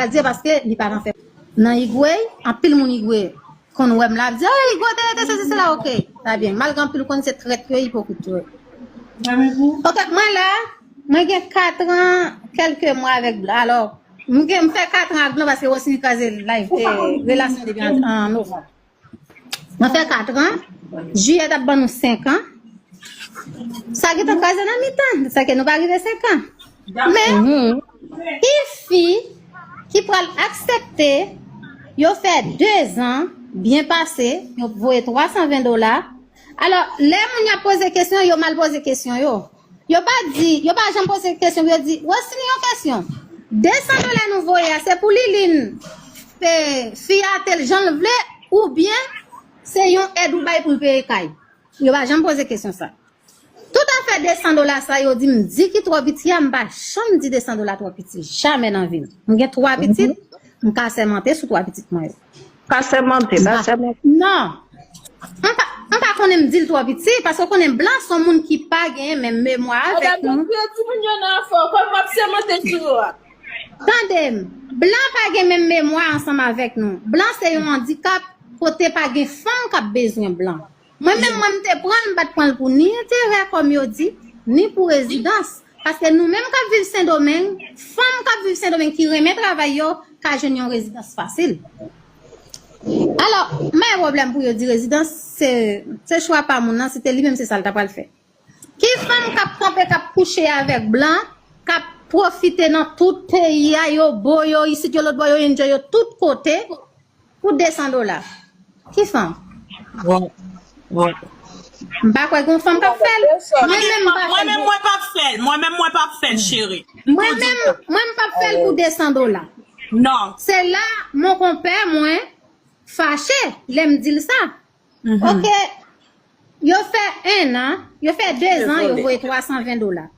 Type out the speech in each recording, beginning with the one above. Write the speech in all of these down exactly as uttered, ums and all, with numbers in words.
Adye paske li pa nan fè. Nan Igwe, anpil moun Igwe konn wè m la ap di, "Ah, Igwe te rete sesi sela, ok." Ta byen. Malgre anpil konn se trèt yo, ipokrit yo. Ok, mwen la, mwen gen kat an, kèlke mwa avèk Blan. Alò, mwen gen, mwen fè kat an ak Blan paske Rosny kraze live, eh, relasyon depi an, an novanm. Mwen fè kat an, jiyè t ap ban nou senk an. Sa gentan kraze nan mitan, sa ke nou pa rive senk an. Men, ki fi ki pral aksepte yo fè de zan byen pase, yo voye twa san ven dola. Alò, lè moun y ap poze kesyon, yo mal poze kesyon yo. Yo pa di, yo pa janm poze kesyon, yo di, "Wè, si n yon kesyon, de san dola nou voye a, se pou Liline, pe, fi a te l jan l vle, oubyen se yon èd ou bay pou l peye kay?" Yo pa janm poze kesyon sa. Tout afè de san dola sa, yo di m di ki twò piti a, m pa janm di de san dola twò piti, jamè nan vi m. M gen twa pitit, m ka sèmante sou twa pitit mwen yo. Pa sèmante, pa sèmante. Non. M pa, m pa konnen m di l twò piti, paske w konnen Blan se yon moun ki pa gen menm memwa avèk nou. Madanm, yo tire timoun yo nan afè, kòm w ap sèmante sou yo a. Tande m, Blan pa gen menm memwa ansanm avèk nou. Blan se yon andikap kote pa gen fanm k ap bezwen Blan. Mwen menm, mwen m te pran l, m pa t pran l pou ni enterè, kòm yo di, ni pou rezidans. Paske nou menm k ap viv Sendomeng, fanm k ap viv Sendomeng ki renmen travay yo, ka jwenn yon rezidans fasil. Alò, m pa gen pwoblèm pou yo di rezidans, se, se chwa pa moun nan, se te li menm, se sa l ta pral fè. Ki fanm k ap kanpe, k ap kouche avèk Blan, k ap pwofite nan tout peyi a, yo bo yo, isit yo, lòt bò yo, enjoy yo, tout kote, pou de san dola? Ki fanm? M pa kwè gen fanm k ap fè l. Mwen menm, m pa fè l. Mwen menm, mwen p ap fè l. Mwen menm, mwen p ap fè l, cheri. Mwen menm, mwen, m p ap fè l pou de san dola. Non. Se la, mon konpè mwen fache, lè m di l sa. Ok, yo fè en an, yo fè de zan, yo voye twa san ven dola.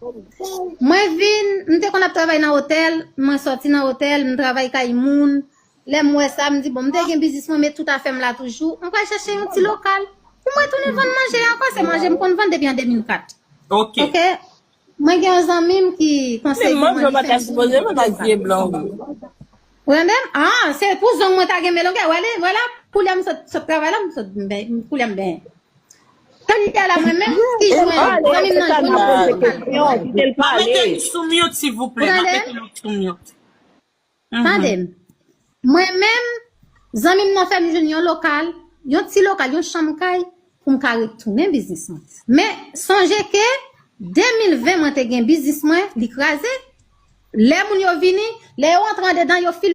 Mwen vin, m te konn ap travay nan otèl, mwen sòti nan otèl, m travay kay moun. Lè m wè sa, m di, "Bon, m te gen biznis mwen, men tout afè m la toujou. M pral chèche yon ti lokal pou mwen tounen vann manje ankò." Se manje m konn vann depi an de mil kat. Ok. Ok? Mwen gen yon zanmi m ki konseye mwen, li fè m vin nan lokal. Ou tande m? Ah, se pou zong mwen ta gen melongè. Wè, vwala, koulye a m sot, sot travay la, m sot, m ben, koulye a m benyen. Koulye a la, mwen menm ki jwenn, zanmi m nan jwenn yon lokal pou mwen. Pa mete m sou mute, silvouplè. Pa mete m sou mute. Tande m. Mwen menm, zanmi m nan fè m jwenn yon lokal, yon ti lokal, yon chanm kay, pou m ka retounen biznis mwen. Men, sonje ke de mil ven mwen te gen biznis mwen, li kraze. Lè moun yo vini, lè yo antre andedan, yo file